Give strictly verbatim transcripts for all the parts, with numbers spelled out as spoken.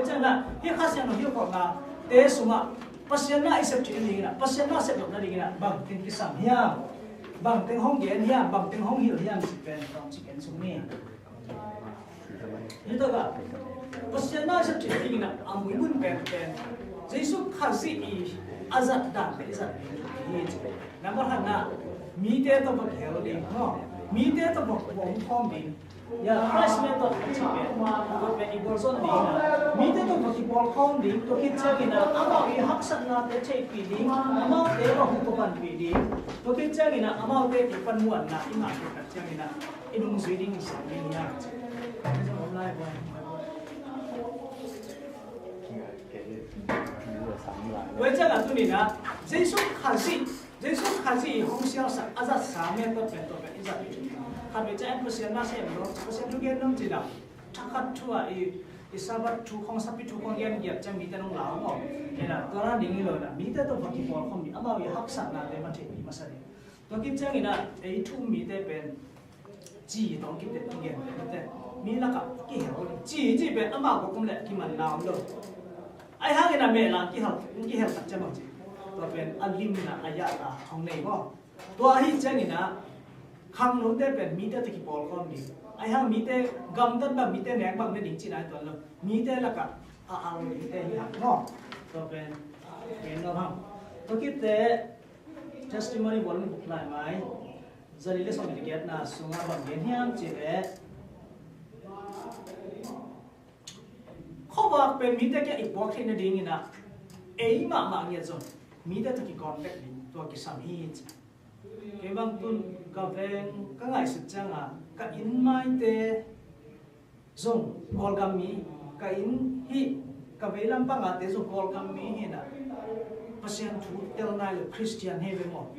Ciangin ah, hih Kha Siangtho hilhkholhnate sungah Pasian na i sep theih nadingin ah, Pasian na sep loh nadingin ah, bang teng kisam hiam, bang teng hong gen hiam, bang teng hong hilh hiam cih pen tawmcik en suk ni. Hih takah Pasian na i sep theih nadingin ah, a muimun penpen Jesu Khazih i a zat dante i zat ding hi ci. Number khatna, mite tawh va kihel ding, no? Mite tawh va, va omkhawm ding. Ya, Christ method a cih pen, tua pen i bawlzawh nading ah, mite tawh va kipawlkhawm ding, tua khit ciangin ah amau i haksatnate theihpih ding, amaute va huh va panpih ding, tua khit ciangin ah amaute i panmuanna i ngahpih tak ciangin ah i nungzui ding i sang ding hi hang. Tua ciangin ah tuni-in ah Jesu Khazih Jesu Khazih hong sialsak a zatsa method pen tua pen i zat ding. Khatvei ciang en Pasian na sem ding, Pasian thu gen ding ci-in ah, thakhat thu ah i, i Sabbath thu khawng, Sappi thu khawng gen giat ciang mite nong lau maw. Ina, tua na ding hi lo ina, mite tawh va kipawlkhawm ding, amau i haksatnate man theihpih masa ding. Tua khit ciangin ah, ei thu um mite pen ci tawh kite, kigen mite, mi lakah kihel ding. Ci, ci pen amau kong kum leh kimanna om lo. Ahi hangin a mehlam kihel, kihel tak ciang bang ci, tua pen a limna a yahna hong nei maw. Tua ahi ciangin ah khangnote pen mite tawh kipawlkhawm ding. Ahi hang mite gamtat bang, mite nek bang ne ding cihna hi tuan lo. Mite lakah a al dingte hi hang maw. Tua pen gen nuam hang. Tua khit teh Testimony volume guk lai mai, zali le sawm le giatna sungah bang gen hiam cih leh, khuavak pen mite kiang i puak theih nadingin ah, ei mahmah ngiat zong mite tawh kicontact ding tua kisam hi ci. Kei bang tun ka veng ka ngaihsut ciangin ka inn maite zong Kawlgam mi, ka inn hih ka veilam pangate zong Kawlgam mi hi-in ah, Pasian thu tel nai lo Khristian hi ve maw.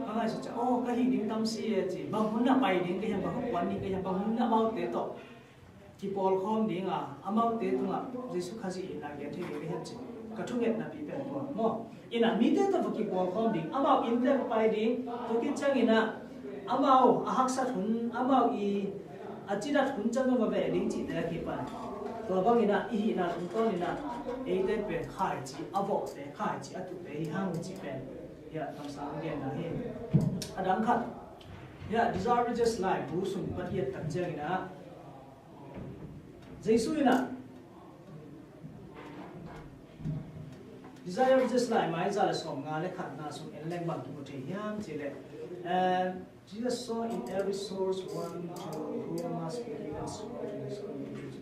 Ka ngaihsut ciang, aw, ka hih ding tam si e ci, bang hun ah pai ding ka hiam, bang hun kuan ding ka hiam, bang hun ah amaute tawh kipawlkhawm ding a, amaute tungah Jesu Khazih itna gen thei ding ka hiam ci, ka thungetna pi pen tua maw. Ina mite tawh va kipawlkhawm ding, amau innte va pai ding, tua khit ciangin ah amau a haksat hun, amau i a cidat hun ciang va veh ding cihte a kipan. Tua bangin ah i hihna tungtawnin ah eite pen khaici a vawhte, khaici a tuhte hi hang cih pen, ya, kamsang a genna hi. A dang khat, ya, Desire of Ages laibu sung pan i et tak ciangin ah Jesu in ah Desire of Ages lai mai za le sawmnga le khatna sung en leng bang kimu thei hiam cih leh, and Jesus saw in every source one to who must be given soul to his community.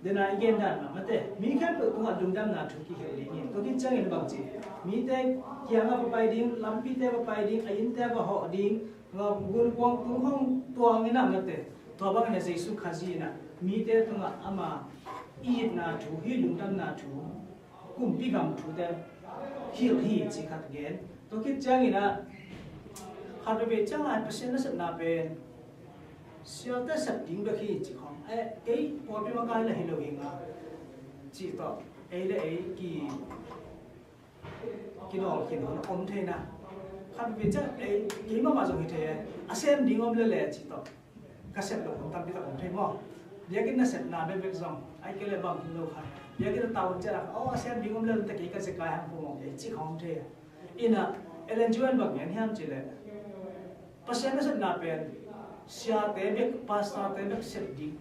Dena i gen dan mah mate, mi khempeuh tungah lungdamna thu kihilh ding hi. Tua khit ciangin bang ci, mite kiangah va pai ding, lampite va pai ding, a innte va hawh ding, gunkuang tung hong tuang in ah mate. Tua bangin ah Jesu Khazih in ah mite tungah ama itna thu, hih lungdamna thu kumpi gam thute hilh hi ci khat gen. Tua khit ciangin ah khat veve ciangin Pasian nasepna pen siate sep ding bek hi ci khawng. Eh, kei pawlpi makai la hi lo hi nga ci tawh ei le ei ki, kidawl khin hun om thei na. Khat veve ciang ei, kei mahmah zong hi thei e, a sem ding om lele ci tawh ka sep loh hun tampi tak om thei maw. Biakinn nasepna bekbek zong ai kei le bang hi lo kha. Biakinn a tau hun ciang a, aw, a sem ding om lele, ta kei ka zekai hang pawmawh kei ci khawng om thei e. Ina Ellen G. White bang gen hiam cih leh, Pasian nasepna pen siate bek, pastorte bek sep ding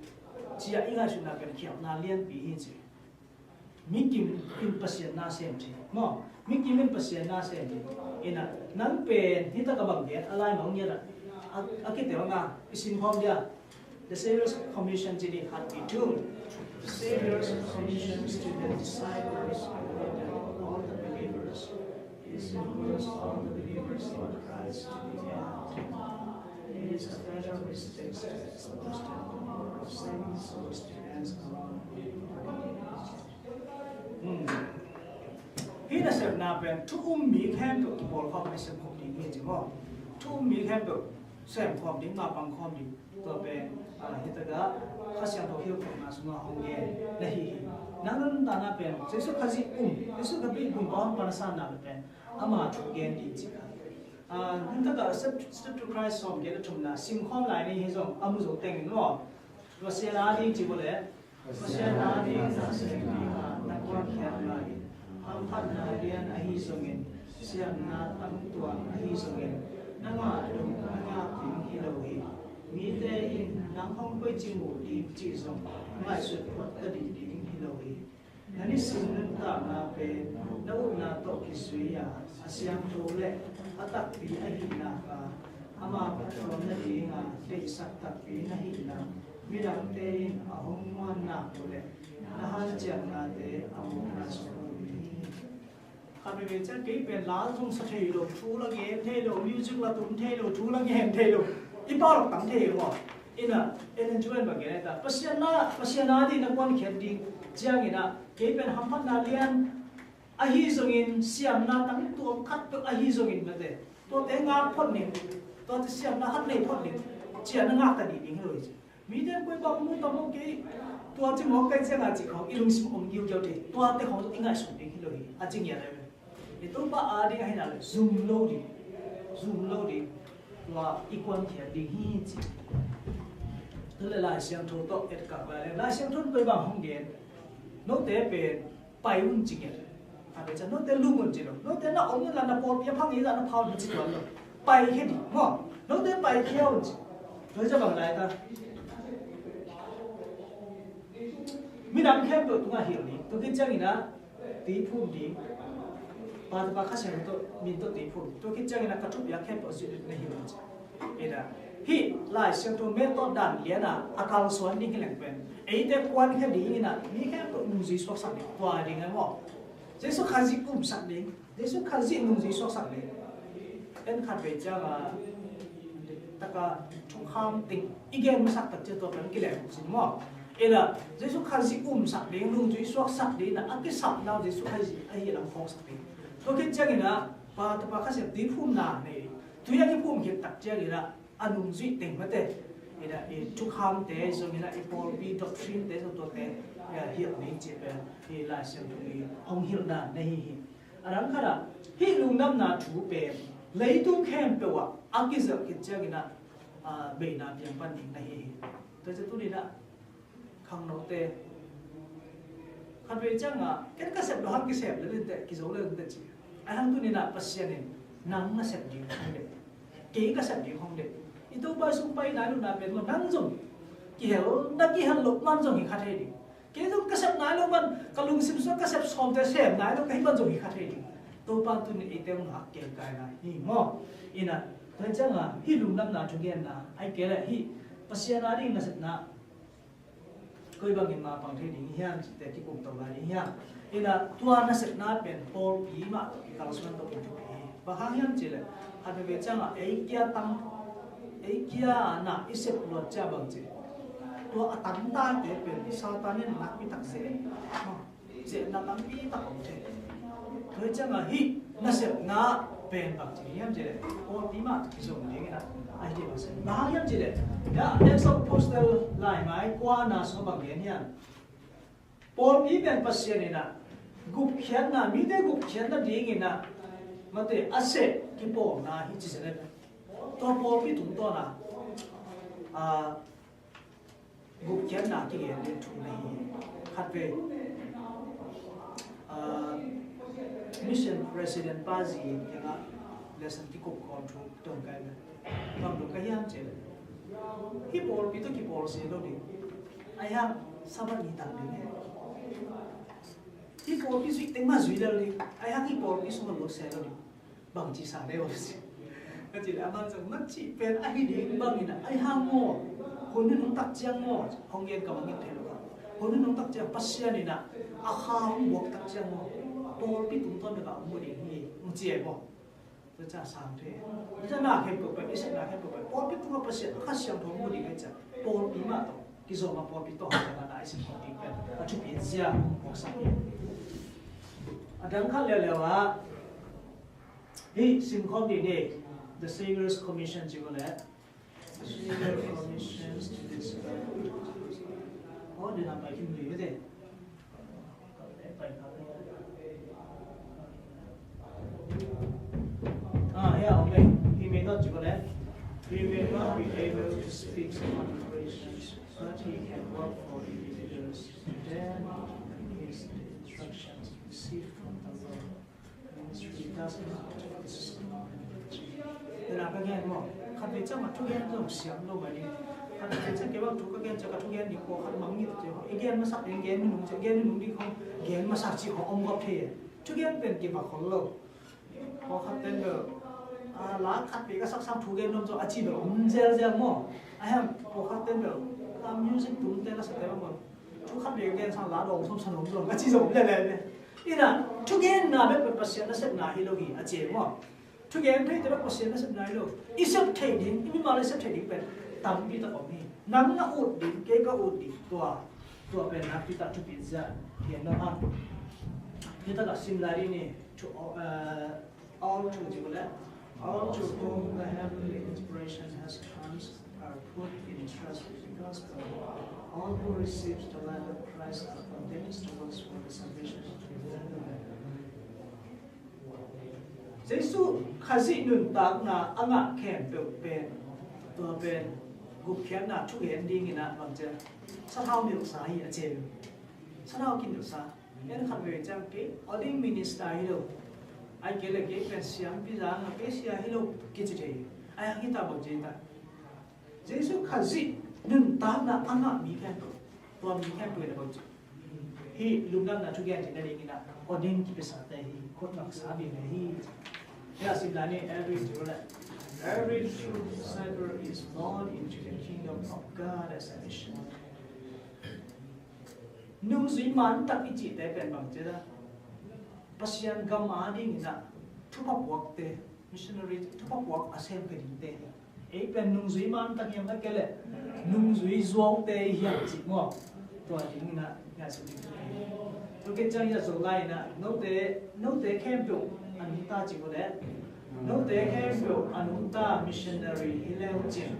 ci-a i ngaihsutna pen khialhna lianpi hi ci. Mikim in Pasian na sem thei maw? Mikim in Pasian na sem thei. Ina nang pen hi taka bang gen a lai mah ngiat a, a, a kite bang a i sin khawm dia. The Savior's commission ci ding khat pi thu. The Savior's commission to the disciples and all the believers is to bring all the believers in Christ to the end. It is a pleasure which takes the most of saving souls to dance around. Hih nasepna pen thu um mi khempeuh kipawlkhawm a sem khawm ding hi ci maw? Thu um mi khempeuh sem khawm ding, mapang khawm ding. Tua pen, ah, hi taka Kha Siangtho hilhkholhna sungah hong gen na hi hi. Nang nuntakna pen Jesu Khazih um, Jesu Khazih gumpa hong pan a sanna pen ama thu gen ding ci kha. Ah, nuntakah Step, Step to Christ sawm giat le thumna sim khawm lai ni hi zong a mu zo tengin maw? Pasian ading ci vua leh, Pasian ading na sem ding a na kuankhiat lai in, hamphatna lian ahi zongin, siamna tangtuak ahi zongin, nangmah dong na ngak ding hi lo hi. Mite in nang hong koici mu ding cih zong ngaihsut phot ta dih ding hi lo hi. Na nisim nuntakna pen na upna tawh kizui a, a siangtho le a takpi ahih nak a, ama phattuam nadinga deihsak takpi na hihna, midangte in a hong muannak uh le na hanciamnate a mawkna sung uh hi. Khat veivei ciang kei pen la zong sa thei lo, thu la gen thei lo, music la tum thei lo, thu la gen thei lo, i pau lak tam thei lo maw? Ina, Ellen G. White bang gen ta, Pasian na, Pasian ading na kuankhiat ding ciangin ah, kei pen hamphatna lian ahi zongin, siamna tangtuak khat peuh ahi zongin mate, tuate ngak phot ning, tuate siamna khat nei phot ning, ci-a na ngak ta dih ding hi lo hi ci. Mite koi bang mu tam maw, kei tua ci mawk kei ciang a ci khawng i lungsim om giugiau thei, tuate khawng i ngaihsut ding hi lo hi, a ci ngiat ahi ve. I Topa ading ahi nak leh zum lo ding, zum lo ding, tua i kuankhiat ding hi ci. Tu le Lai Siangtho tawh etkak lai le, Lai Siangtho in koi bang hong gen, note pen pai un ci ngiat. A, tua ciang note lum un ci lo. Note na om un la, na pawlpi a phang i la na pha un ci tuan lo. Pai khia ding maw. Note pai khia un ci. Tua ciang bang lai ta, midang khempeuh tungah hilh ding. Tua khit ciangin ah tui phum ding. Pa, Tapa, Kha Siangtho min tawh tui phum. Tua khit ciangin ah ka thupiak khempeuh zuih na hilh un ci. Ina, hih Lai Siangtho method dan lian a a kalsuan ding hi leng pen, eite kuankhia ding ina, mi khempeuh nungzui suaksak ding, tua ding a maw. Jesu Khazih umsak ding, Jesu Khazih nungzui suaksak ding. En khat vei ciang a, taka thukham ding i gen masak tak ciang tua pen kilem sin maw. Ina, Jesu Khazih umsak ding, nungzui suaksak ding ina, a kisapna uh Jesu Khazih ahi lam phawksak ding. Tua khit ciang ina, Pa, Tapa, Kha Siangtho tui phumna nei ding. Tui a kiphum khit tak ciangin ah a nungzuih teng mate, ina, i thukhamte zongin ah, i pawlpi doctrine te zong tuate, eh, hilh ning cih pen i Lai Siangtho i hong hilhna na hi hi. A dang khat ah hih lungdamna thu pen leitung khempeuh ah a kizelh khit ciangin ah, ah, beina piang pan ding na hi hi. Tua ciang tuni-in ah khangnote, khat vei ciang a, ken ka sep lo hang, kisep lel inteh, kizo lel inteh ci. Ahi hang tuni-in ah Pasian in nang na sep ding hong deih, kei ka sep ding hong deih. I Topa sung pai nai lohna pen maw, nang zong kihel, na kihel loh man zong hi kha thei ding. Kei zong ka sep nai lo man, ka lungsim sungah ka sep sawmte sem nai lo ka hih man zong hi kha thei ding. Topa tuni-in eite hong hak kei kai lai hi maw. Ina, tua ciang a hih lungdamna thugenna, ahih kei leh hih Pasian ading nasepna koi bangin mapang thei ding hiam cihte kikum to lai ding hiam. Ina, tua nasepna pen pawlpi mah tawh kikalsuan to pen thupi hi. Bang hang hiam cih leh, khat veve ciang a ei kia tang, ei kia na i sep luat ciang bang ci, tua a tangtaite pen Satan in nakpi tak ze. Ze na tampi tak om thei. Tua ciang a hih nasepna pen bang ci hiam cih leh, pawlpi mah kizom ding ina, a hi ding bang ci. Bang hang hiam cih leh, ya, Acts of Apostle laimai kuana sung bang gen hiam. Pawlpi pen Pasian ina gupkhiatna, mite gupkhiatna ding ina, mate, a seh kipawlna hi ci zen. Tua pawlpi tungtawn a, a, gupkhiatna kigen ding thu na hi. Khat vei, ah, mission president pa zi kiangah lesson kikup khawm thu tong kai ve. Bang dong ka hiam cih leh, hih pawlpi tawh kipawl se lo ding. Ahi hang Sabbath ni tang ding hi. Hih pawlpi zuih teng mah zui lel ding. Ahi hang hih pawlpi sungah lut se lo ding. Bangci sa deuh a si. Ka cih leh amah zong na cih pen ahi ding bangin a, ahi hang maw, hun nunung tak ciang maw, hong gen ka mangngilh thei lo. Hun nunung tak ciang Pasian in a, a kha hong buak tak ciang maw, pawlpi tungtawn bek a hong mu ding hi, hong ci ei maw. Tua ciang sang thei. Tua ciang na khempeuh pen, i sepna khempeuh pen pawlpi tungah Pasian a Kha Siangtho hong mu ding hi ciang, pawlpi mah tawh kizom a pawlpi tawh hong na i sim khawm ding pen a thupi zia hong puaksak hi. A dang khat leuleu ah, hih simkhawm dih ni, The Savior's Commission ci ko leh. The Savior's Commission to this world. Oh, dia nampak kim lui betul. Ah, ya, okay. Hih method ci ko leh. He may not be able to speak on occasions, but he can work for individuals. Then his instructions receive from the Lord. Ministry does not focus on knowledge. Tena ka gen maw? Khat vei ciang a thugen zong siam lo mah ni. Khat vei ciang kei bang thu ka gen ciang ka thugen ni kua khat mang ni te ho. I gen masak ding gen nung ciang gen nung ding ho. Gen masak ci ho om gop thei. Thugen pen kei bang khol lo. Pawlkhat ten bel, a, la khat pek a saksang thu gen nuam zaw a ci bel om zelzel maw? A hiam, pawlkhat ten bel, a, music tum ten a sa tel maw? Thu khat pek a gen sang la dawng sawm sa nuam zaw a ci zaw om lele ve. Ina, thugenna bek pen Pasian nasepna hi lo hi a ci maw? Thugen theite bek Pasian nasepna hi lo. I sep thei ding, i mimal i sep thei ding pen tampi tak om hi. Nang na ut ding, kei ka ut ding, tua, tua pen nakpi tak thupi zia hi a no hang. Hi tak a sim lai ding ni. To all, uh, all to, all to whom the heavenly inspiration has come are put in trust with the gospel. All who receives the light of Christ are condemned to works for the salvation of the world. Jesuh Khazih nuntakna a ngah khempeuh pen, tua pen gupkhiatna thugen dingin ah bang ciang sathau milhsa hi a ci. Sathau kinilhsa. En khat vei ciang kei ordained minister hi lo. Ai kei le kei pen siampi zang a kei sia hi lo kici thei. Ai hang hi ta bang ci ta. Jesuh Khazih nuntakna a ngah mi khempeuh, tua mi khempeuh in a bang ci. Hih lungdamna thugen theihna dingin ah ordained kipiasate hi, khut ngaksa bia hi. Hih a sim lai ni, every true, every true disciple is born into the kingdom of God as a mission. Nungzui man tak i cihte pen bang ci ta. Pasian gam a dingin ah thupha puakte, missionary, thupha puak a sem pha dingte. Ei pen nungzui man tak hiam a kei le nungzui zuaute i hiam cih maw? Tua dingin ah ngaihsun ding. Tua khit ciang hi a zo lai in ah note, note khempeuh a nungta cih uh leh note khempeuh a nungta missionary hi leu cin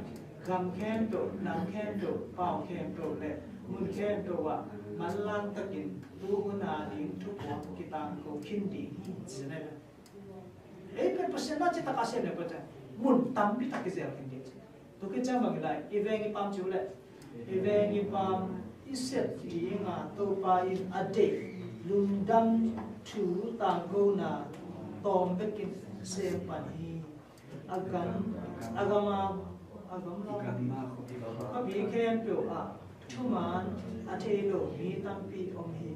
gam khempeuh, nam khempeuh, pau khempeuh le mun khempeuh ah manlang takin tu hun a ding thupuak kitangko khin ding hi ci ne. Ei pen Pasian na citak a sem le pate mun tampi tak kizel khin ding ci. Tua khit ciang bang hi lai, i veng i pam ci uh leh i veng i pam i sep ding a Topa in a deih lungdam thu tangkona tawm bekin sem pan hi. A gam, a gam a, a gam a, a gam a khuapi khempeuh ah thuman a thei lo mi tampi om hi.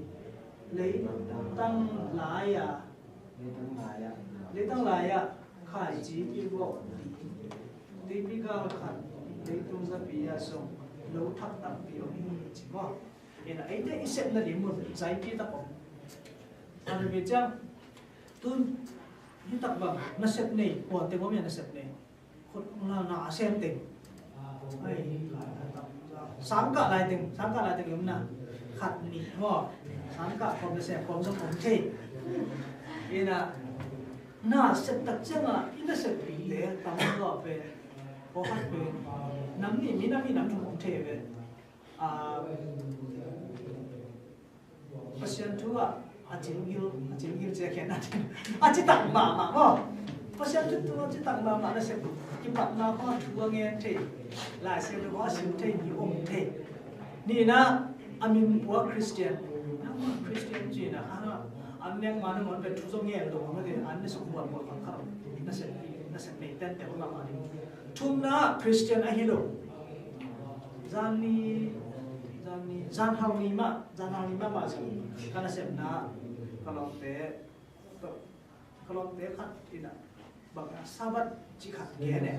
Leitang lai-a, leitang lai-ah khaici kivawh ding, tuipi gal khat, leitung zapi ah zong lo thak tampi om hi ci maw? Ina eite i sepna ding mun zaipi tak om. A mi ciang tun hi tak bang nasep nei, puan teng om ia nasep nei. Khut na, na sem teng. Ai, sangkah lai teng, sangkah lai teng om na. Khat nih maw. Sangkah khawm nasep khawm zong om thei. Ina nasep tak ciang a i nasep pite tam zaw pen pawlkhat pen nam nih mi nam nih nam thum om thei ve. A, Pasian thu ah a cingil, a cingil cia khian a cing, a citak mahmah maw? Pasian thu tu a citak mahmah nasep kipatna kho thu a ngen thei, Lai Siangtho kho a sim thei mi om thei. Nihna a min ua Christian, nangmah Christian cihna a, an nek ma nangawn pen thu zong ngen lo mah te, an na suk mual mual khat khat nasep, nasep nei tente om mahmah ding. Thumna Christian ahi lo. Zan ni, zan ni, zan hau ni mah, zan hau ni mah mah zong ka nasepna ka lawmte, ka lawmte khat in a bang a Sabbath cih khat gen e.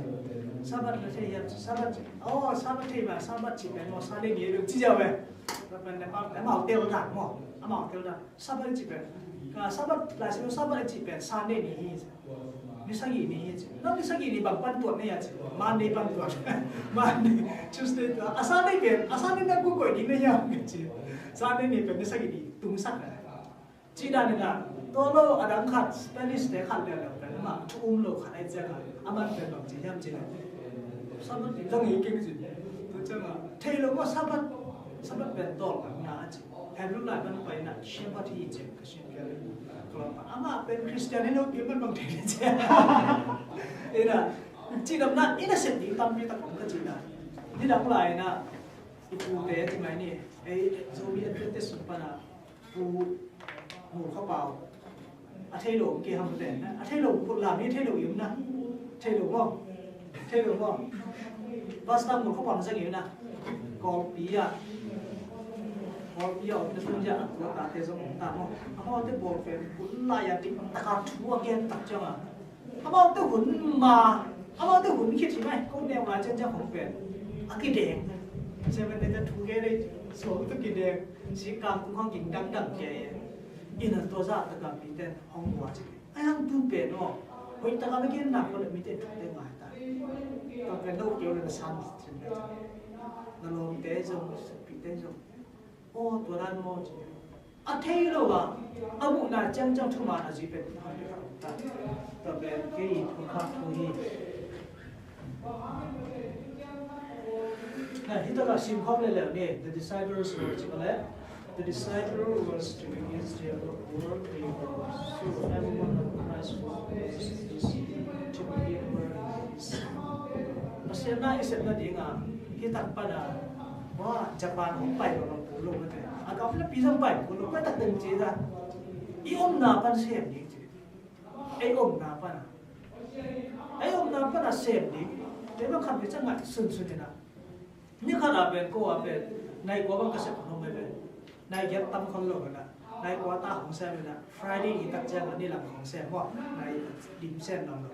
Sabbath na thei hiam, Sabbath cih, aw, Sabbath thei mah, Sabbath cih pen maw, Sunday ni dong ci ziau ve. Ka pen Nepal, amau tel dan maw, amau tel dan. Sabbath cih pen, ka Sabbath, Lai Siangtho Sabbath cih pen Sunday ni hi. Ni sagih ni hi ci. Nang ni sagih ni bang pan tuat na hia ci. Monday pan tuat. Monday, Tuesday tuat. A Sunday pen, a Sunday nang kua koih ding na hia ci. Sunday ni pen ni sagih ni tungsak na. Ci dan na, tua lo a dang khat, Spanish te khat le le pen, ma thu um lo khat ai cia khat. A man pen bang ci hiam ci na. Sabbath ni zang hi keng ci. Tua ciang a, thei lo ma Sabbath, Sabbath pen tol na ci. Hebrew lai pan pai na, Shabbat hi ci. Amah pen Christian hi lo pi man bang thei le cia. Ina, Cih lamna i nasep ding tampi tak om ka cihna. Nidang lai-in ah i pute a ci mai ni. Ei Zomi Adventist sung pan ah Pu Mul Kha Pau. A thei lo om kei ham te. A thei lo, Pu Lam hi thei lo i om na. Thei lo maw? Thei lo maw? Pastor Mul Kha Pau na zang i om na. Kawlpi ah. Kawlpi ah om na tun zia a tua tate zong om ta maw? Amaute bawl pen hun lai-a dik taka thu a gen tak ciang a. Amaute hun ma, amaute hun khit hi mai, ko neu lai ciancian hong pen a kideng. Seven Day te thu kei dei, suang tu kideng, si kang tung hong ging dangdang kei. Ina tua zah taka mite hong hua ci. Ai hang tu pen aw, hoih taka na gen nak ko le mite thu te ngai ta. Tua pen lo keu le na san cin le. Na lawmte zong, pite zong. Aw, tua dan maw ci. A thei lo a, a muhna ciangciang thuman a zui pen. Tua pen kei i thukhak thu hi. Na, hi takah sim khawm leuleu ni, the disciples were to collect. The disciple was to begin to work. So everyone of Christ was to begin work. Pasian na i sepna dingah hi tak pana wa Japan hong pai lo lo lo mate. A ka pila pi zong pai lo lo pai tak deng ci ta. I omna pan sem ding ci. Ei omna pana. Ei omna pana sem ding. Te bang khat pi cang ngai sunsun ina. Ni khat a pen ko a pen nai kua bang ka sep khong mai pen. Nai giat tam khong lo ina. Nai kua ta hong sem ina. Friday ni tak ciang ni lam hong sem mo. Nai dim sem nong lo.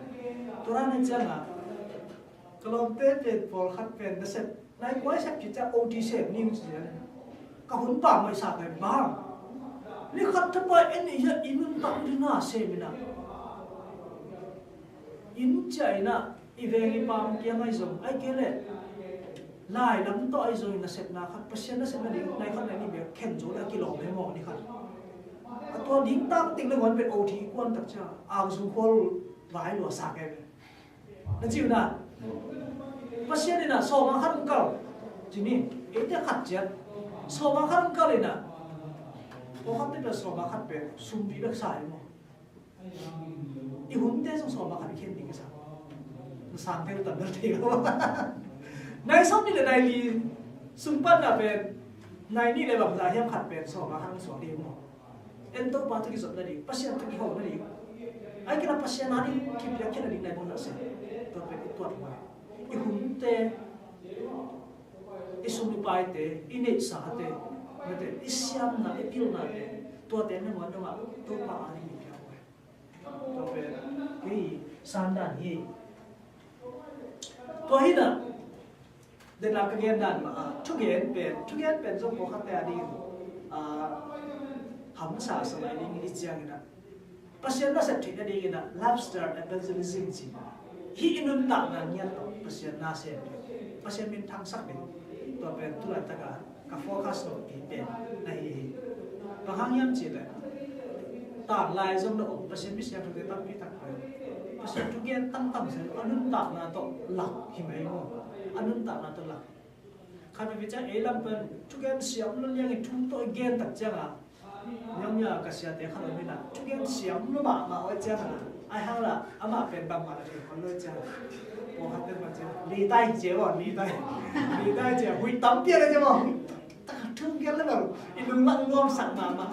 Tua ni ciang a. Ka lawmte pen pawlkhat pen na sep, nai kua i sep khit ciang O T sem ning ci a. Ka hun pang mai sa kai bang. Ni khat thapai en i hia i nuntak ding na sem ina. Inn ciah ina i veng i pam kiang ai zong ai kei le. Lai lam tawh ai zong i na sepna khat Pasian na sepna ding nai khat nai ni bia khen zo le a kilawm he maw ni khat. A tua ding tang ting le guan pen O T kuan tak ciang ang sung khual vai lua sa kai bia. Na ci uh na. Pasian in a sawm a khat hong kal. Ci ni, eite khat ciat. Sawm a khat hong kal in a. Pawlkhatte pen sawm a khat pen sum pi bek sa hi maw. I hunte zong sawm a khat i khen ding ka sa. Na sang thei lo tam bel thei lo. Nai sawm nih le nai li sung pan na pen nai nih le bangzah hiam khat pen sawm a khat hong suak ding maw. En Topa tawh kizopna ding, Pasian tawh kihona ding. Ai kila Pasian a ding kipiakkhiatna ding nai bawlna se. Tua pen i tuat huai. I hunte, i sum i paite, i neihsate, mate, i siamna, i pilnate, tuate nangawn dongah Topa a ding i piak huai. Tua pen kei sandan hi. Tua hi na. Dena ka gen dan mah a, thugen pen, thugen pen zong pawlkhatte a ding, a, hamsa sa lai ding i ciangin a. Pasian na sep theihna dingin a, lifestyle evangelism ci. Hih i nuntakna ngiat tawh Pasian na sem. Pasian min thangsak ding. Tua pen tulai taka ka focus lo pi pen na hi hi. Bang hang hiam cih leh tanglai zong na om Pasian mi siangthote tampi tak pen Pasian thugen tamtam sia a nuntakna tawh lak hi mai maw? A nuntakna tawh lak. Khat veve ciang ei lam pen thugen siam lo liangin thu tawh i gen tak cianga niaumia ka siate khat om ina thugen siam lo mahmah oi cianga ai hang la amah pen bangmah la thei khol lo cianga pawlkhat pen bang cianga litai cia maw litai litai cia hui tam pian a cia maw hui tak thu gen lo i lunglang nuamsak mahmah.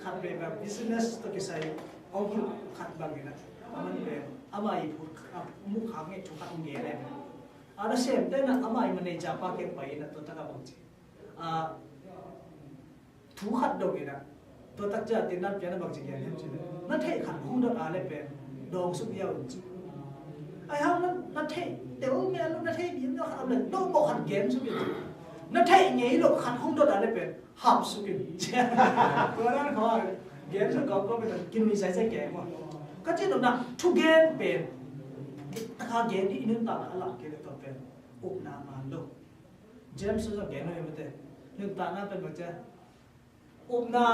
Khat veve business tawh kisai ong hilh khat bangin a aman pen ama i phut mu khang nge thu khat ong gen em. A nasemte na ama i manager pa kiang pai in a tua taka bang ci. A thu khat dong in a tua tak cia tin nan pian a bang ci gen hem ci. Na theih khat hong dot a le pen dawng suk ia un ci. Ai hang na theih tel mel na theih bim na khat a le dawng bawh khat gen suk ia. Na theih ngei lo khat hong dot a le pen hap suk in. Tua nan khaw gen suk kawk kawk pen kinui sai sai gen maw. Ka cin lo na thu gen pen taka gen i nuntakna a lak kei le tua pen upna man lo. James zong gen lo hi mate. Nuntakna pen bang cia upna,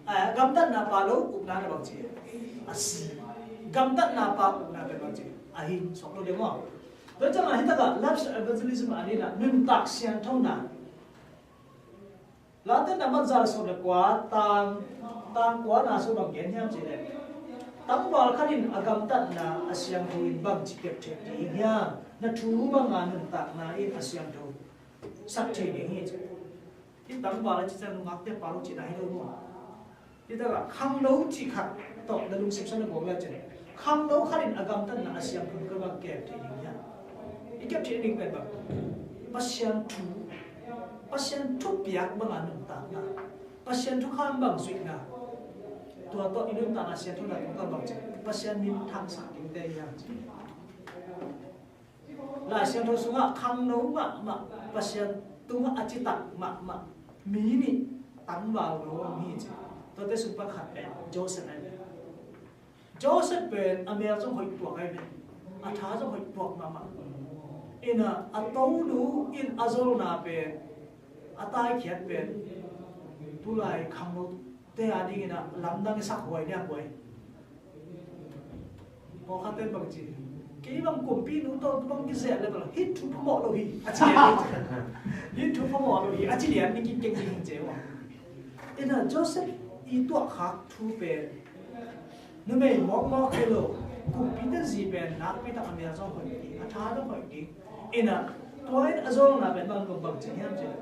eh, gamtatna pa lo upna na bang ci a si. Gamtatna pa upna pen bang ci a hin sok lo ding maw. Tua ciangin hi taka life evangelism a ni na nuntak siangthona. Late na man za sawm le kua tang tang kua na sawm bang gen hiam ci le. Tangval khat in a gamtatna a siangtho in bangci kep thei ding hiam? Na thu banga nuntakna in a siangtho sak thei ding hi ci. Hih tangval a ci ciang nungakte pau lo cihna hi lo maw? Hih takah khangno cih khat tawh na lungsim sung na bawl lai ciang, khangno khat in a gamtatna a siangtho in bang kep thei ding hiam? I kep thei ding pen bang? Pasian thu, Pasian thupiak banga nuntakna, Pasian thukham bang zuihna, tua tawh i nuntakna sianthona tungtawn bang ci, Pasian minthangsak dingte hiam ci. Lai Siangtho sungah khangno mahmah, Pasian tungah a citak mahmah mi nih tangval lo om hi ci. Tuate sung pan khat pen Joseph ahi ve. Joseph pen a mel zong hoih tuak ahi ve. A tha zong hoih tuak mahmah. Ina a tonu in a zolna pen, a taikhiat pen, tulai khangnote a dingin a lamdang i sak huai nia huai. Pawlkhatte bang ci, kei bang kumpinu tawh bang kizelh le bang, hih thu phamawh lo hi a ci lian. Hih thu phamawh lo hi a ci lian, mi kikeng ding ci uh a. Ina Joseph i tuahkhak thu pen numei mawkmawk hi lo, kumpite zi pen nakpi tak a mel zong hoih ding, a tha zong hoih ding. Ina tua in a zolna pen bang bang ci hiam ci le,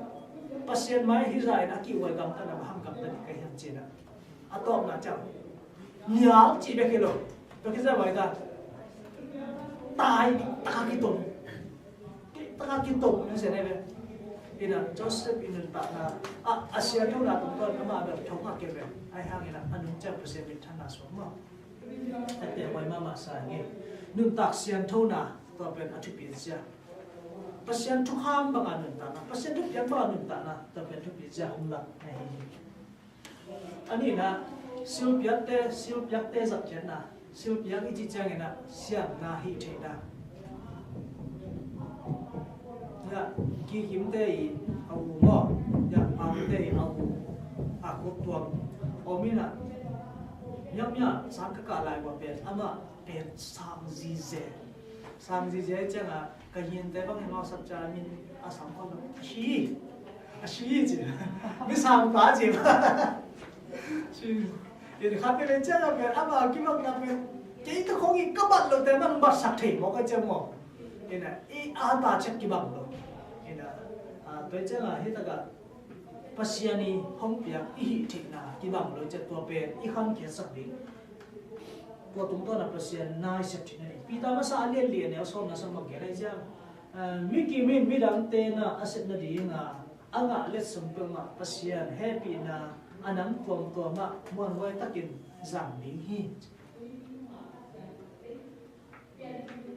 Pasian mai hi za in a kihhuai gamtatna bang hang gamtat ding ka hiam ci na. A tawpna ciang nial cih bek hi lo. Tua khit ciang bang hi ta, tai taka kitom, taka kitom na sia ne ve. Ina Joseph i nuntakna a, a sianthona tungtawn amah bel thong a kep ve. Ahi hangin a nung ciang Pasian minthanna suak maw? A te huai mahmah sa hi. Nuntak sianthona tua pen a thupi zia, Pasian thukham banga nuntakna, Pasian thupiak banga nuntakna tua pen thupi zia hong lak na hi hi. A nihna, silpiakte, silpiakte zatkhiatna, silpiak i cih ciangin a siamna hih theihna. Ya, kikimte i a u maw, ya, pamte i a u, a kut tuam om in a, miakmiak sang ka kah lai ua pen amah pen sang zize. Sang zize ciangin a ka hinte bang in mawsak ciang min a sam khawm lo. A si, a si ci. Mi sangpa ci. Si. In khat ka lei ciang a pen ama kibang na pen kei ka khong i ka bat lo te man bat sak thei maw ka ciang maw. Ina i a ta chet kibang lo. Ina a, tua ciang a hi taka Pasian i hong piak i hih theihna kibang lo ciang tua pen i khankhiatsak ding. Tua tungtawn a Pasian na i sep theihna ni. Peter masa a lian li a neu sawmna sawm bang gen ahi ciang, eh, mi kim in midangte na a sep nading a a ngah letsong peuhmah Pasian hehpihna a nam tuamtuam ah muanhuai takin zang ding hi.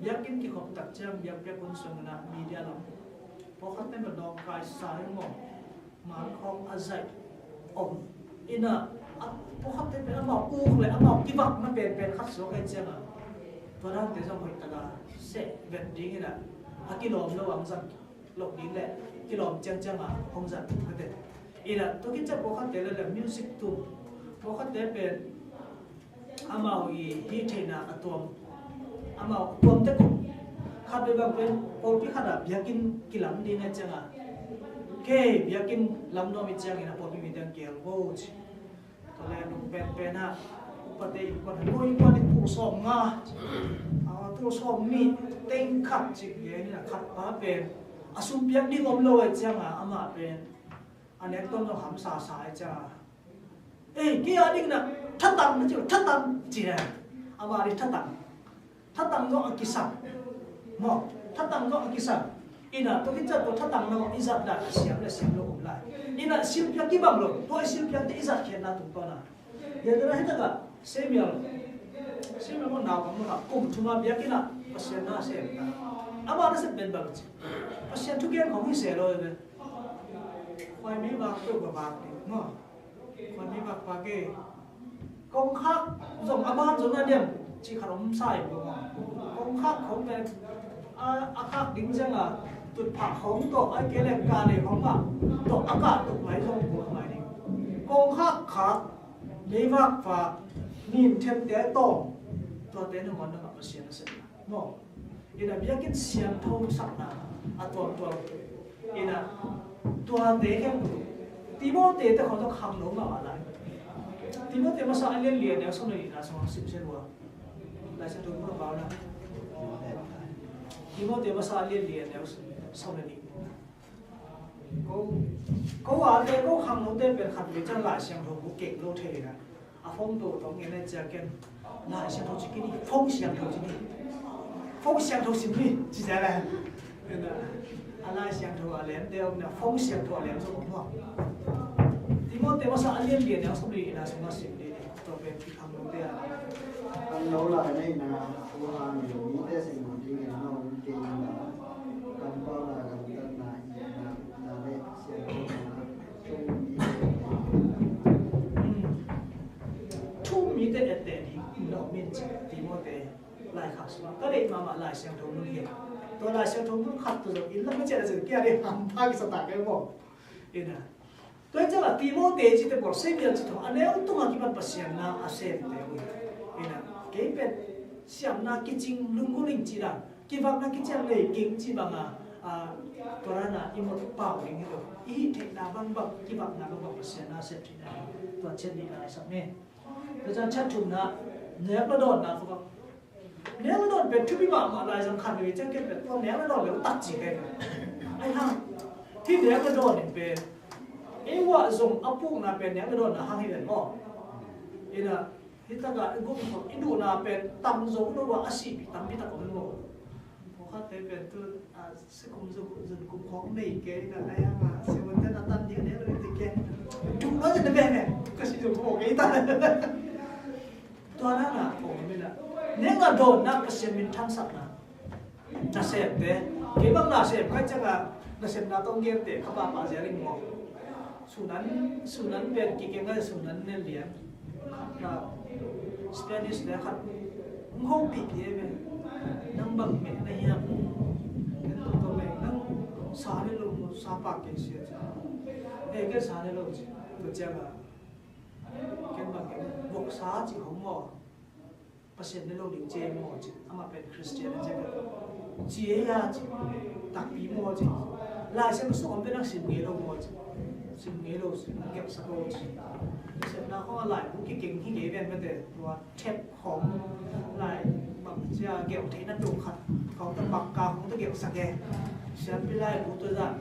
Biakinn kikhop tak ciang biakpiak hun sungin ah media lam pawlkhatte bel nawngkai sa hi maw? Mangkhawng a zaih om in ah, a pawlkhatte bel amau uk le amau kivakna penpen khat suak ahih ciangin ah tua dante zong hoih takin seh vet dingin ah a kilawm lo ang zang loh ding le kilawm ciangciang a hong zat ka te. Ina tua khit ciang pawlkhatte le le music tum, pawlkhatte pen amau i hih theihna a tuam, amau tuam tek uh. Khat vei bang pen pawlpi khat ah biakinn kilam ding ahih ciangin, kei biakinn lam nuam i ciangin a pawlpi mite kial vo ci. Tua le nung penpen ah upate innkuan, ko innkuan in tul sawmnga, a, tul sawmnih teng khat cik gen in a, khat pa pen a sum piak ding om lo ahih ciangin amah pen a nek tuam zong hamsa sa ahih ciangin, ei, kei a dingin a thatang na ci, thatang ci le amah ding thatang. Thatang zong a kisam. Maw, thatang zong a kisam. Ina tua khit ciang tua thatang zong i zat dan a siam le siam lo om lai. Ina silpiak kibang lo, tua i silpiakte i zat khiatna tungtawn a. Ina tua hi taka Samuel, Samuel maw, naupang maw, kum thum a biakinn ah Pasian na sem ta. Amah na sem pen bang ci, Pasian thugen khong hi se lo ve. Khuai mi vak peuh va vak ding maw. Khuan mi vak vak e. Kongkhak zong a ban zong a diam cih khat om sa e bang a. Kongkhak khong pen a, a khak ding ciang a tutphah khong tawh, ahih kei leh kale khong ah tawh a kah tuk mai zong buak mai ding. Kongkhak khak, meivak vak, nin themte tawh, tuate nangawn na ngah Pasian a sepna. Maw? Ina biakinn siangtho sakna a tuamtuam. Ina tuate khempeuh Timothy te khawng tawh khangno mahmah lai. Timothy masa a lian li a neu sawm le nihna sungah sim sia lua. Lai Siangtho mun a pau na. Timoti masa a lian li a neu sawm le nih. Ko, ko a te, ko khangnote pen khatvei ciang Lai Siangtho bu keng lo thei na. A phone to tawh ngen a ciah ken. Lai Siangtho ci kei ni, phone siangtho ci ni. Phone siangtho sim ni, ci ciah le. A Lai Siangtho a lem te om na, phone siangtho a lem zong om maw. Timoti masa a lian li a neu sawm le nih na sung a sim ni. Tua pen kikhangnote a. Khangno lai neihna, huham in mite sim dingin a om kei in la, kampauna, gamtatna, itna, upna le siangthona, thu um mite, thu um mite etteh ding in a om in ci, Timoti laikhak sung. Ka deih mahmah Lai Siangtho mun hi. Tua Lai Siangtho mun khat tawh zong inn lam a ciah a ciah kia ding hampha kisa ta kei maw. Ina. Tua hi ciangin Timoti cihte pawl, Savior cih thawh a neu tungah kipan Pasian na a semte uh hi. Ina, kei pen siamna kicing lunggulh ing cih dan, kivakna kician lei keng cih banga, a, tua dan a i mawk pau ding hi lo. I hih theihna bangbang, kivakna bangbang Pasian na a sem theihna, tua ciat nihna i sak ni. Tua ciang ciat thumna, nek le dawnna tawh Nek le dawn pen thupi mahmah lai zang khat vei ciang ken pen tua nek le dawn le tak ci kei. Ai hang. Hih nek le dawn in pen ei uah zong a pukna pen nek le dawn na hang hi ven maw. Ina hih taka i guk i duhna pen tam zo lo a sihpih tampi tak om maw. Pawlkhatte pen tu a sikum zun kum khawng nei kei ina ai hang a simun ten a tan ding a nek le dawn ti kei. Duh lo zin na ven ven ka si zong ko kei ta. Tua na na kong mina. Neng a dawnna Pasian min thangsakna. Nasemte. Kei bang nasem kai cianga nasemna tong gerte ka papa zia ling mo. Sunan, sunan pen kikeng a sunan ne lian. Na Spanish le khat. Ngho pi pi e me. Nang bang me na hiam. Ken to to me nang sa ne lo mo sa pa ke sia. E ke sa ne lo. Ko cianga. Ken bang ken voksa ci khong maw. Pasian ne lo ding ci ei maw ci. Amah pen Christian a ci. Ci ei a ci. Takpi maw ci. Lai Siangtho sung om pen ang sim ngei lo maw ci. Sim ngei lo sim gelhsak lo ci. Pasian na khong a lai bu kikeng hi ngei ven mate. Tua thep khong lai bang cia gelh theihna tung khat. Khong ta bang ka khong ta gelhsak e. Siampi lai bu tua zah.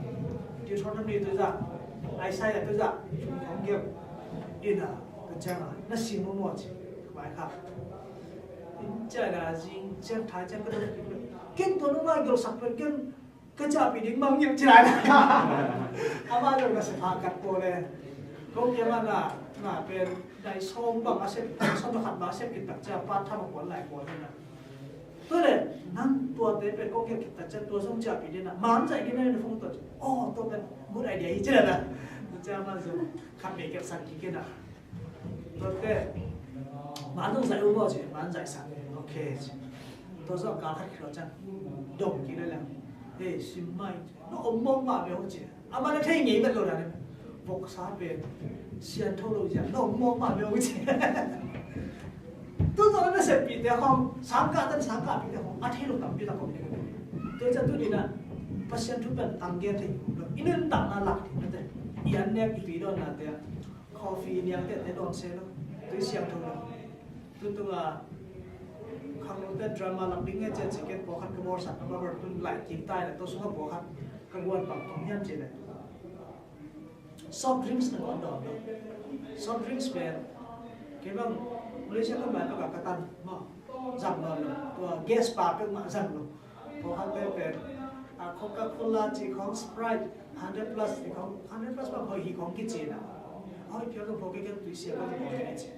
Deuteronomy tua zah. Isaiah tua zah. Khong gelh. Ina. Ka ciang a na sim maw ci. Vai kha. In ciang a zing ciang thai ciang ka dong. Ken tua nung lai gelhsak pen ken ka ciahpih ding bang ngilh ci lai na. Amah zong na sia pha kat pawl le. Ko kia ma na na pen dai sawm bang a sep, dai sawm na khat bang a sep kit tak cia pa tham a kuan lai kuan na. Tua le nang tuate pen ko kia kit tak cia tua zong ciahpih ding na. Man zai ding na na phung tua. Oh tua pen good idea hi ci lai na. Tua cia ma zong khat bei gelhsak kik na. Tuate, man dong zai uh maw ci, man zai sak. Ok ci. Tua zawh ka khat khilo ciang dong kik le leng. Hei, sim mai ci. Na om mawk mah ve uh ci. Amah na thei ngei vet lo dan. Voksa pen siangtho lo ci. Na om mawk mah ve uh ci. Tu zawh na seppihte khawng, sangkah tan sangkahpihte khawng a thei lo tampi tak om ding. Tua ciang tu ni na Pasian thu pen tang gen thei lo. I nuntakna lak ding na te. I an nek i tui dawnnate ah. Coffee niang tete dawn se lo, tui siangtho lo. Tutunga khangnote drama lak ding nge cia ci ken pawlkhat ka bawlsak ka babar tun lai kik tai le tua sunga pawlkhat ka guan pang thum hiam ci le. Soft drinks na guan dawn lo. Soft drinks pen kei bang Malaysia ka mai paka ka tan maw. Zang dawn lo. Tua gas pa pek mah zang lo. Pawlkhatte pen a Coca-Cola ci khawng, Sprite hundred plus ci khawng, hundred plus bang hoih hi khawng kici na. A hoih phial zong pawh kei ken tui sia ka zong pawh kei ci.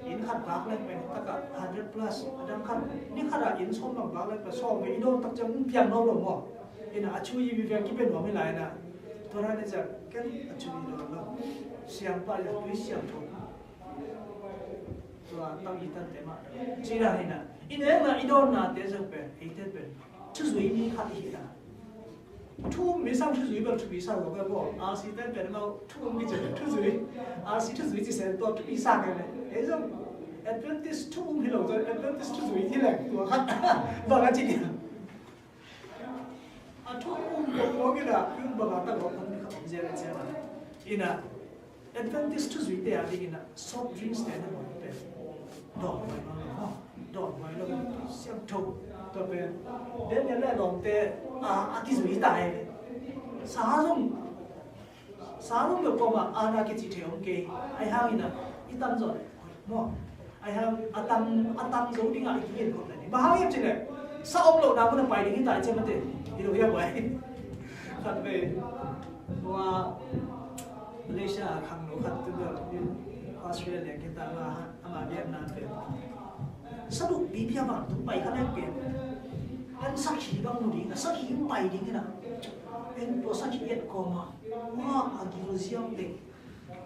Inn khat vak leng pen taka hundred plus, a dang khat ni khat ah inn sawm bang vak leng pen sawm ve i dawn tak ciang piang nawn lo maw. Ina a chu i viviang kipia nuam hi lai na. Tua dan i ciang ken a chu i dawn lo. Siangpa i tui siangtho. Tua tang i tante mah. Ci dan hi na. I nekna i dawnnate zong pen eite pen thuzui mi khat i hi na. Thu um mi sang thuzui bel thupi sa lo ka bawl. R C ten pen amau thu um kici thuzui. R C thuzui ci sen tua thupi sa ka le. Ei zong Adventist thu um hi lo zong Adventist thuzui hi leng tua khat. Bang a ci kei. A thu um kong kong ina, um bang a ta kong kong ni khat om zia le zia na. Ina, Adventist thuzuite a ding ina, soft drinks te na kong te. Dawng pai ma lo. Dawn huai lo, siangtho. Tua pen Daniel le lawmte a, a kizui ta hi. Sa zong, sa zong lo kawma ana kici thei om kei. Ai hangin a i tam zaw maw? Ai hang a tam, a tam zo dingah i kingen khop na ni. Bang hang hiam cih leh sa om lohna mun a pai ding hi ta i ciam mate. Hi lo hiam huai? Khat vei hua Malaysia khangno khat tu ber Australia kita ma ama biakna pen sa dukpi pia bang tu pai kha leng pen en sakhi bang mu ding, sakhi pai ding ina. En tua sakhi et kawma hua a gil ziau teng,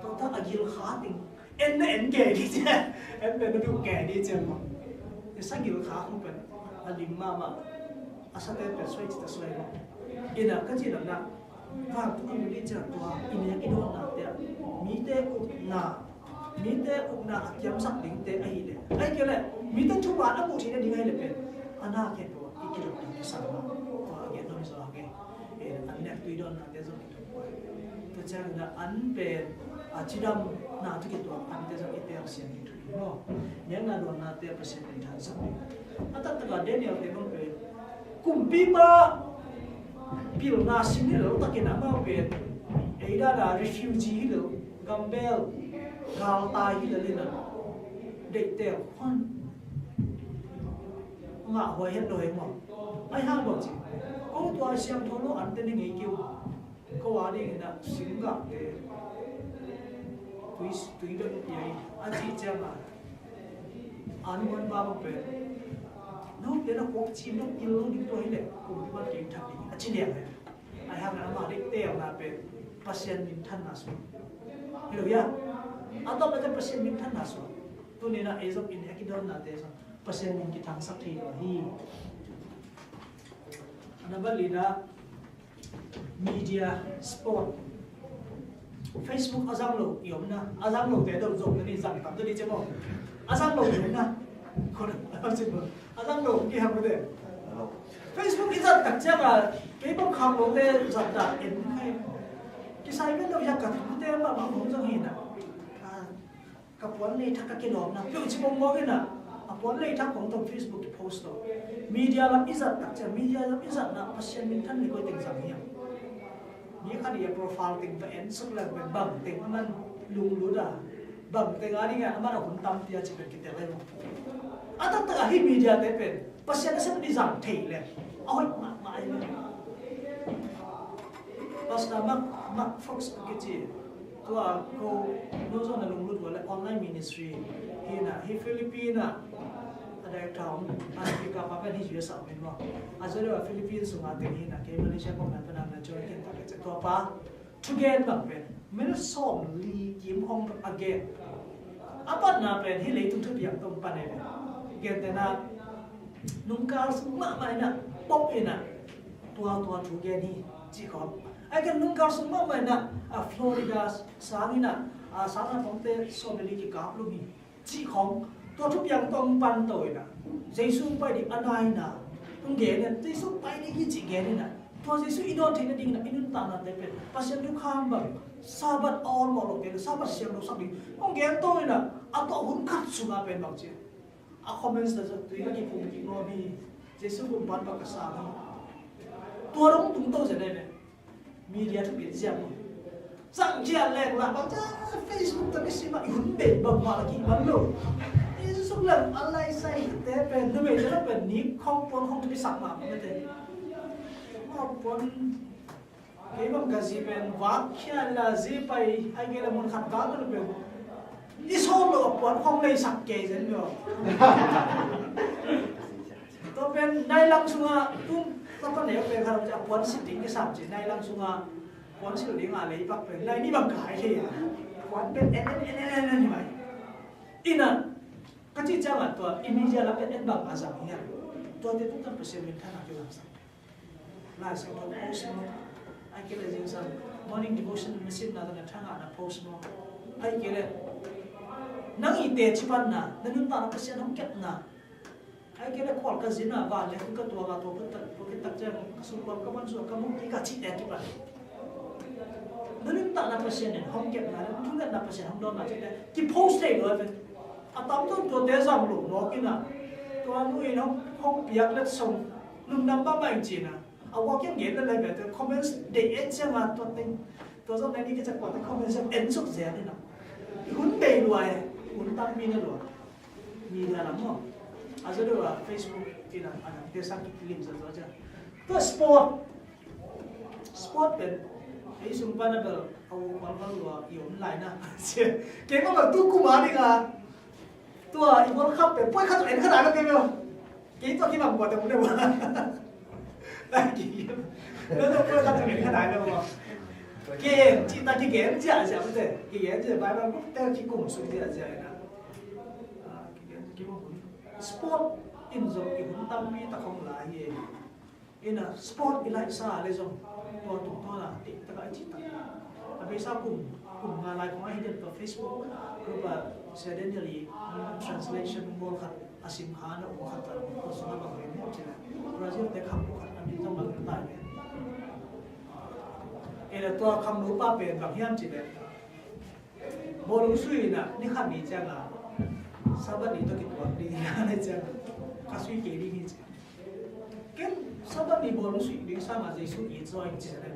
tua ta a gil kha teng en na en kei ding cia. En pen na duk kei ding cia maw? Sa gil kha khong pen a lim mahmah. A sate pen suai ci ta suai maw? Ina ka ci lam na Vantung a mi cia tua i nek i dawnnate ah mite ukna, mite ukna a kiamsak dingte ahih leh, ahih kei leh mite thupha a muh theihna ding ahih leh pen a na khempeuh ah i kidawm ding kisam a, tua a gen nuam zaw a kei. Eh, an nek tui dawnnate zong kitum pua. Tua ciangin ah an pen a cidamna tawh kituak ante zong i telsiam ding thu hi maw? Nekna dawnnate ah Pasian minthansak ding. A taktak a Daniel te bang pen kumpipa pilna sin hi lo takin amau pen ei dana refugee hi lo, gambel galtai hi lo lena deihtel khuan ngah huai het lo hi maw? Ai hang lo ci ko tua siangtho lo ante ni ngei kiu. Ko a dingin ah singgahte tui, tui dot pia hi a cih ciangin a nuan ba bang pen note na kuak cim dong pil lo ding tua hi leh kumpi man kei thak ding a ci liang hi. Ai hang na ama deihtelna pen Pasian minthanna suak hi lo hia? A tawpna pen Pasian minthanna suak. Tuni-in ah ei zong i nek i dawnnate zong Pasian min kithangsak thei lo hi. A na bali na media, sport, Facebook a zang lo i omna, a zang lo te dong zong na ni zang tam te ni ce maw? A zang lo i omna. Khon a zang lo a zang lo ki ham te. Facebook i zat tak ciang a kei bang kham lo te zat ta en khai. Kisai vet lo ya ka te ma ma hong zong hi na. Ka puan lei thak ka kilawmna peuh ci bawngmawk in ah a puan lei thak kong tawh Facebook i post lo. Media lam i zat tak ciang media lam i zatna Pasian minthan ni koi teng zang hiam? Mi khat i a profile teng va en suk leng pen bang teng a man lunglut a bang teng a ding a man a hun tam pia ci pen kitel lai lo. A taktak a hi media te pen Pasian a sem ni zang thei leng a hoih mahmah hi. Pastor Mark, Mark Fox kici tua ko no zong na lunglut ua le online ministry hi na hi Philippine a a director om a speaker pa pen hi U S a om in maw? A zong le Philippine sunga teng hi na kei Malaysia kong na pen na join ken ta ke tua pa thugen bang pen minute sawm li kim hong a gen. A patna pen hi leitung thupiang tong pan e pen gen te na nungkal sung mahmah in a pop in a tua tua thu gen hi. Cih khawng ai kan nungkal sung mahmah in a Florida sang in a sang a pawngte sawm le li kikap lum hi. Cih khawng tua thupiang tawng pan to in a Jesu pai ding a nai in a hong gen in Jesu pai ding hi cih gen in a tua Jesu i dawn theihna ding in a i nuntakna te pen Pasian thukham bang Sabbath a awlmawh lo te le Sabbath siam lo sak ding hong gen to in a a tawh hun khat sungah pen bang ci a comments na zat tui ka kiphum kik nuam hi. Jesu pumpan bang ka sang hi. Tua dong tungto zia nei le media thupian ziam hi. Zang khia leng lah bang ca Facebook ta kisim ah i hun bei bang mah la kik bang lo. Jesu leng a laisai te pen numei te la pen nik khong puan khong thupi sak mah mah te. Mah puan Kei bang ka zi pen vak khia la zi pai ai kei la mun khat kal ka pen i sawm lo a puan khong lei sak kei zen lo. Tua pen nai lam sunga tum tapa neu pen khat a puan sit ding kisam ci nai lam sunga puan sit ding a lei pak pen nai ni bang ka hai thei a puan pen en en en en en en mai. Ina ka ci ciang a tua i media la pen en bang a zang hi a tua te tung tam Pasian min thana ki lam sang. Lai Siangtho post maw? Ai kei le zingsang morning devotion na simna tawh na thangahna post maw? Ai kei le nang i teci panna na nuntakna Pasian hong kepna. Ai kei le khual ka zin a van le ka tuak a tua ka tak tua ka tak ciang ka sungkuan ka van suak ka muk ki ka cih te kipan. Na nuntakna Pasian in hong kepna le na thungetna Pasian hong dawnna cihte ki post thei lo a pen. A tam tuan tuate zang lo mawk in a Tua nu in hong, hong piak letsong lungdam mahmah ing ci-in a, a ua kiang gen lel lai ve, tua comments deih et ciang a, tua teng, tua zong na ni kicak tua teng comments en suk zel in a. Hun bei lua e, hun tampi na lua. Media lam maw. A zaw deuh a Facebook in a, a dangte sang kilim zaw zaw ciang. Tua sport, sport pen ei sung pan a bel a ua kual val lua i om lai na. Kei maw bel tu kum a ding a. Tua i World Cup pen poi khat en khat a lo kei maw. Kei tua kibang kua te mu le maw. Kei tua poi khat en khat a lo maw. Kei en ci ta kei en ci a ci a mate. Kei en ci a bai bai mu te ki kum sung ci a ci a na. Sport in zong i hun tampi tak hong la hi e. Ina sport i laihsa le zong tua tuk tua la tik taka i cih tak. A beisa kum, kum nga lai kong a hi den tua Facebook group a Sia Daniel i translation bawl khat a sim kha na um khat a tua sung a bang ve mu ci le. Brazil te kham khat a min zong bang tai ve. Ina tua kham lu pa pen bang hiam ci le. Bawlung sui in a, ni khat ni ciang a, Sabbath ni tawh kituak ding hi a, ni ciang a, ka sui kei ding hi ci. Ken Sabbath ni bawlung sui ding sang a Jesu it zaw ing ci a.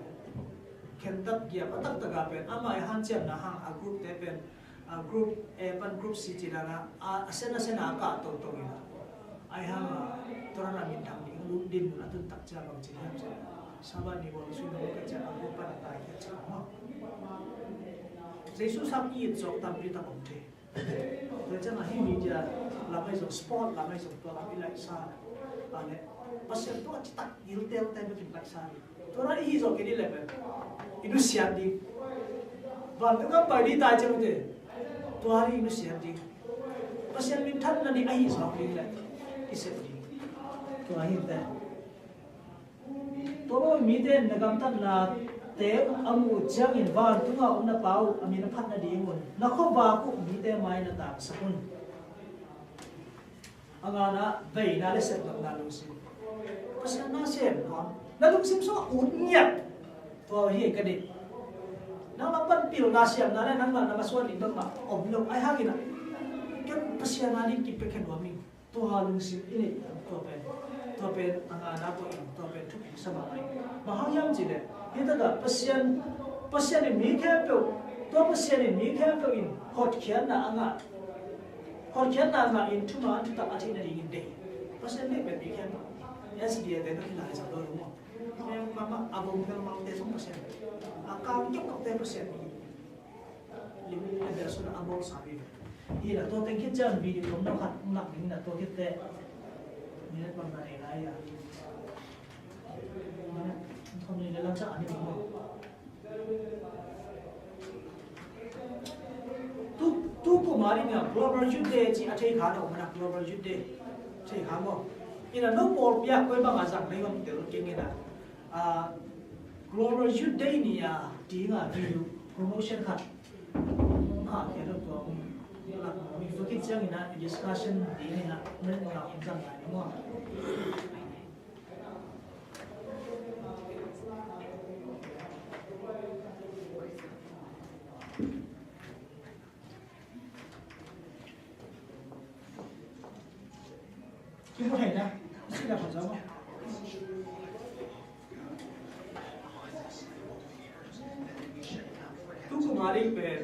Khentat giap a taktak a pen, amah i hanciamna hang a group te pen, a group A pan group C ci dan a, a, a sen a sen a kah toto in a. Ai hang a, tua na min thang ding, lut din a tun tak cia bang ci hiam cia. Sabbath ni bawlung sui na ka cia, a group pan a tai kia cia, maw. Jesu sang i it zawk tampi tak om thei. Tua ciang a hih media lam ahi zong, sport lam ahi zong, tua lam i laihsa. A le, Pasian tua ci tak gil tel tel bekin laihsa ni. Tua na i hih zawk kei ding le pen i nusiat ding. Vantung gam pai ding tai ciang ute. Tua ding i nusiat ding. Pasian minthanna ding ahi zawk ding le i sep ding. Tua hi te. Tua bang mite in na gamtatnate uh a muh uh ciangin vantungah om na Pa uh a min a phat nadingun na khuavak uh mite mai na taksak un. A ngana veina le sepnopna lungsim. Pasian na sem nuam. Na lungsim sungah ut ngiat. Tua hi ka deih. Nang lam pan pilna siamna le nang lam na masuan ding bangmah om lo. Ai hangin ah ken Pasian a ding kipiakhia nuam ing. Tua lungsim i neih tua pen, tua pen a ngana pawh in, tua pen thupi sa mahmah ing. Bang hang hiam cih leh, hi takah Pasian, Pasian in mi khempeuh, tua Pasian in mi khempeuh in hotkhiatna a ngah, hotkhiatna a ngah in thuman thutak a theih nadingin deih. Pasian deih pen mi khempeuh. S D A te na kilai zang lo maw. Mahmah a bawng telmalte zong Pasian. A kang kiokte Pasian hi. Lim a bel sun a bawl sa hi. Hi la tua teng khit ciang video om lo khat lak ding na tua khit te. Minute bang na nei lai a. Minute thum ni le lang sa a ni ding maw. Tu, tu kum a ding a Global Youth Day ci a thei kha na om na Global Youth Day. Thei kha maw. Ina no pawl pia koi bang a zang nei bang tel keng ina. A, Global Youth Day ni a ding a video promotion khat. Kha khia lo tua um. Lak maw. Tua khit ciang ina discussion ding ina. Minute bang a om zang lai ni maw. Kimu thei na, si na khat zong. Tu kum a ding pen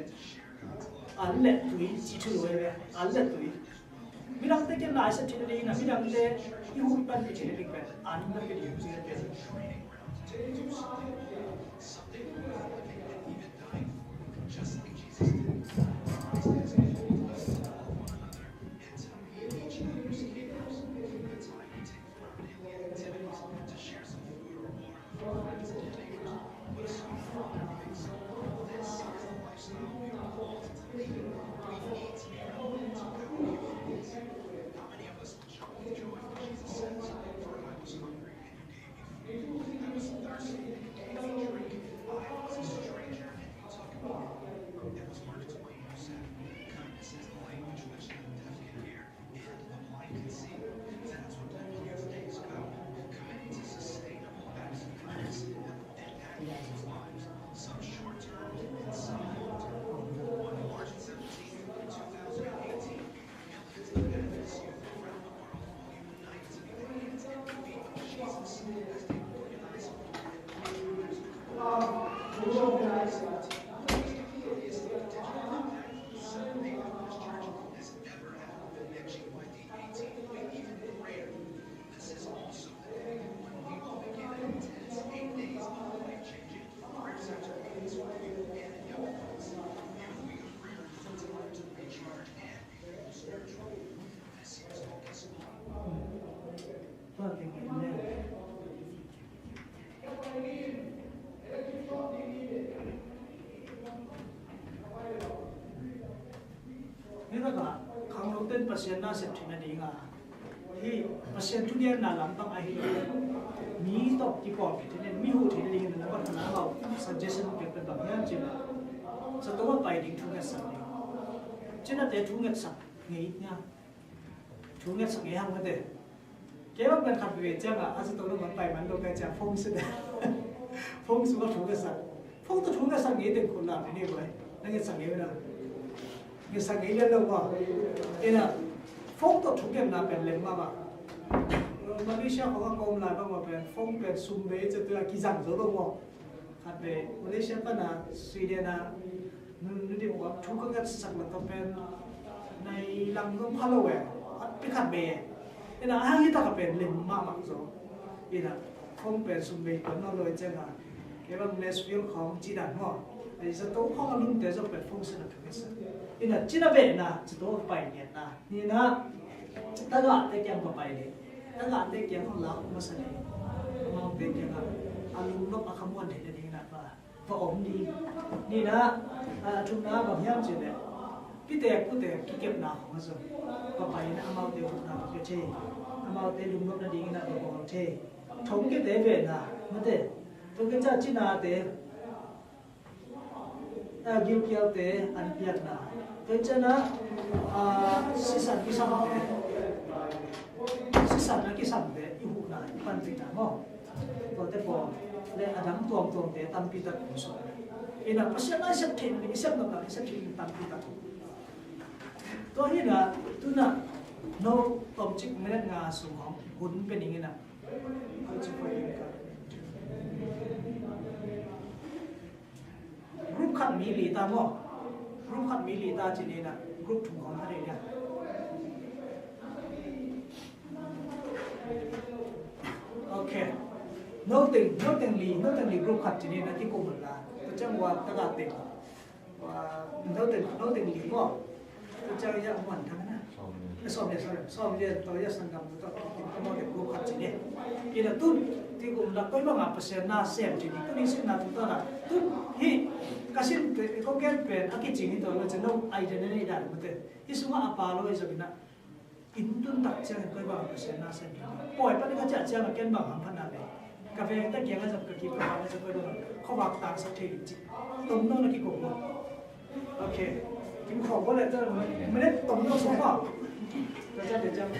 an le tui ci thu lo ve, an le tui. Midangte ken lai sa thei ding na, midangte i hun pan pi thei ding pen an le tui ci thei. Hi takah khangnote'n Pasian na sep theihna dingah, hih Pasian thugenna lampang ahi lo, mi tawh kipawl theihna, mi huh theihna dingin na, na bang na lo suggestion pek pen bang hiam cih leh, zato a pai ding thu ngetsak ding. Cinate thu ngetsak ngei nia. Thu ngetsak ngei hang mate. Kei bang pen khat veve ciangah a zato lo bang pai man lo kai ciang phone sung, phone sungah thu ngetsak. Phone tawh thu ngetsak ngei teng khut lam ni ni boy. Na ngetsak ngei na. Ngetsak ngei lian lo maw. Ina phone tawh thungetna pen lem mahmah. Malaysia khawng a ka om lai bang maw pen phone pen sum bei ciang tua kizang zo lo maw. Khat vei Malaysia pan a Sweden a nu, nu dim kua thu ka ngetsak la tawh pen nai lang zong pha lo e. Khat pi khat vei e. Ina a hang hi tak a pen lem mahmah zo. Ina phone pen sum bei pan lo lo i ciang a. Kei bang Nashville khawng ci dan maw. Ai zato khawng a lungte zong pen phone sung a thu ngetsak. Ina cina vehna zato pai ngiatna. Nina tagahte kiang va pai le. Tagahte kiang hong la masa le. Amaute kiangah a lungnop a khamuan theihna dingin a va, va om ding. Nina, a thumna bang hiam cih leh pitek putek kikepna khong a zong va pai in amaute huhna va pia thei. Amaute lungnopna dingin a va bawl thei. Thongkiate vehna mate. Thongkia cinate, a, gilkialte an piakna. Tua ciangin a, a, sisan kisamte, sisan a kisamte i huhna, i panpihna maw. Tuate pawl le a dang tuamtuamte tampi tak om sawm. Ina Pasian na i sep theih, i sep nop na i sep theih tampi tak. Tua hi na, tu na, no tomcik minute nga sung hong hun pe ning ina. Group khat mi li ta maw? Group khat mi li ta ci ni na. Group thum khawng ta ni na. Ok. No teng, no teng li, no teng li group khat ci ni na, kikum la. Tua ciang wa ta ga teng. Wa, no teng, no teng li maw. Tua ciang ya muan thang na. Sawm le, sawm le, sawm le, tua ya sanggam tua, tua, tua, tua, tua, group khat ci ni. Ina tun, ti kum la, koi bang a Pasian na sem ci ni, tun i sin na tu ta la. Tun, hi, ka sin te, ko gen pen, a kicing hi tua, ma ci no, ai de ne ne da, ma te. Hi sung a a pa lo, i zong ina. Inn tun tak ciangin koi bang Pasian na sem. Pawi pan ka ciah ciangin ken bang hamphatna nei. Ka veng ta kiang a zat ka kip ka pan a zat koi bang khuavak tangsak thei ding ci. Tomno na kiko maw. Ok. Kim khawng ko le ta minute tomno sung maw. Ka ciah ciang.